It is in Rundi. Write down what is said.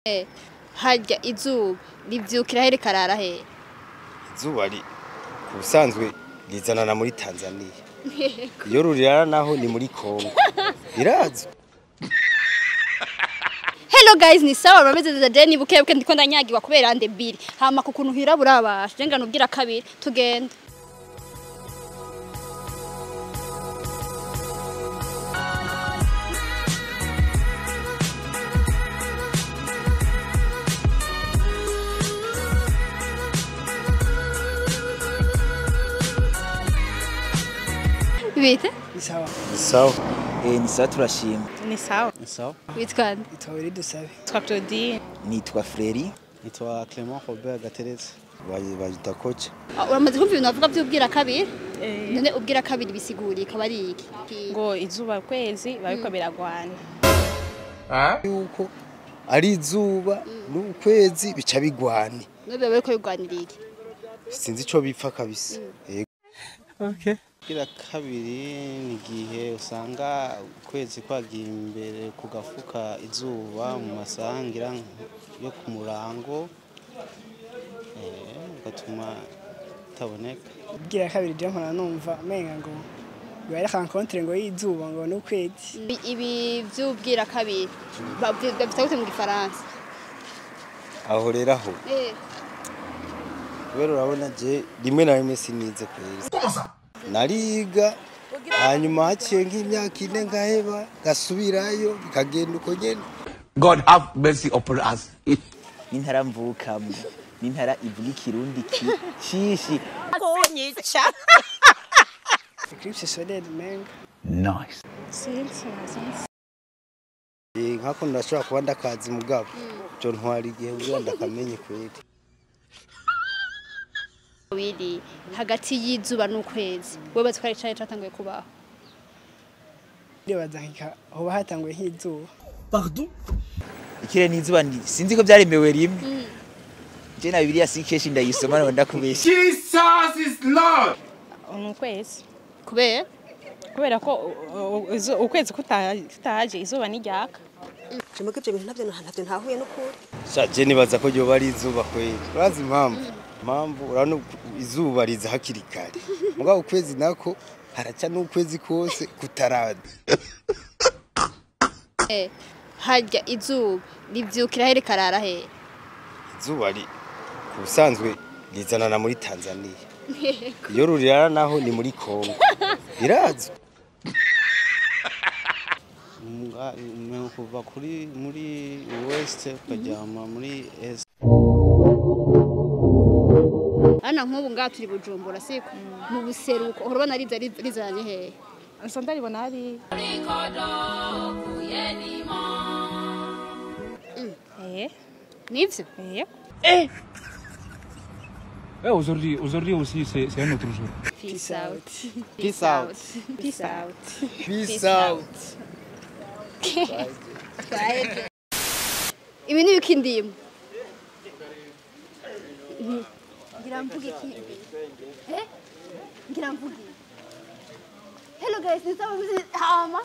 Harya izuba rivyukira he rikarara he? Izuba ku busanzwe rizanana muri Tanzania. Iyo rurirara naho ni muri Kongo. Birazwi. Hello guys, ni sawa bameze neza je ni bukebuke ndiko ndanyagirwa kubera ande biri. Hama ku kuntu hirabura abasha je ngana ubwira kabiri tugenda. Bite? Ni sawa. Ni sawa. Ni sawa turashima. Ni sawa. Ni sawa. Witwa nde? Nitwa Weri Dusabe. Nitwa Claudine. Nitwa Freri. Nitwa Clement Robert Gateretse. Bayita kocha. Uramaze kumva ibintu bavuga by'ubwira kabiri? None ubwira kabiri bisigura ikaba ari iki? Ngo izuba kwezi bariko biragwana. Yuko ari izuba n'ukwezi bica bigwane. None bariko bigwanira iki? Sinzi ico bipfa kabisa. Okay. Kira kabiri ni gihe usanga ukwezi kwagiye imbere kugafuka izuba mu masangira yo ku murango gatuma taboneka. Ubwira kabiri je mpora numva menga ngo bari rencontre ngo izuba ngo n'ukwezi. Ibi vy'ubwira kabiri bafite gute mu Gifaransa? Aho rero aho. Kubera urabona je rimwe na rimwe sinize kwezi. Nariga hanyuma haciye nk'imyaka ine ngaheba gasubirayo bikagenda uko nyene. God have mercy upon us. N'intara mvukamwo, n'intara ivuga ikirundi cishi. Konyica. Eclipse solaire menga. Nice. Sinzi. Nkako ndashobora kuba ndakazi mugabo. Byo ntwari igihe kugira ndakamenye kweli. Wili hagati y'izuba n'ukwezi wewe batwara icaye catanguye kubaho. Ndibaza nkika hoba hatanguye nk'izuba. Pardon? Ikire n'izuba sinzi ko byaremewe rimwe. Je na Bibiliya si keshi ndayisoma no ndakubesha. Jesus is Lord. Ukwezi. Kubera? Kubera ko ukwezi kutaje izuba n'iryaka. Jemuke ibyo bintu ntabyo ntahuye n'ukuri. Sha je nibaza ko ryoba ari izuba kweli. Urazi impamvu? Impamvu urano izuba riza hakiri kare. Mugabo ukwezi nako haraca n'ukwezi kose kutarada. Harya izuba rivyukira he rikarara he? Izuba ku busanzwe rizanana muri Tanzania. Iyo rurirara naho ni muri Kongo. Birazwi. Kuva kuri muri west ukajyama muri est. Ana nk'ubu ngaha turi Bujumbura siko mu buseruko urabona riza rizanye hehe? Nsa ndaribona hari. Nivyo? Aujourd'hui aussi c'est un autre jour. Peace out. Peace out. Peace out. Peace out. Ibi ni ibiki ndimo? Ngira mvuge iki? Ngira mvuge. Hello guys, ni sawa hama.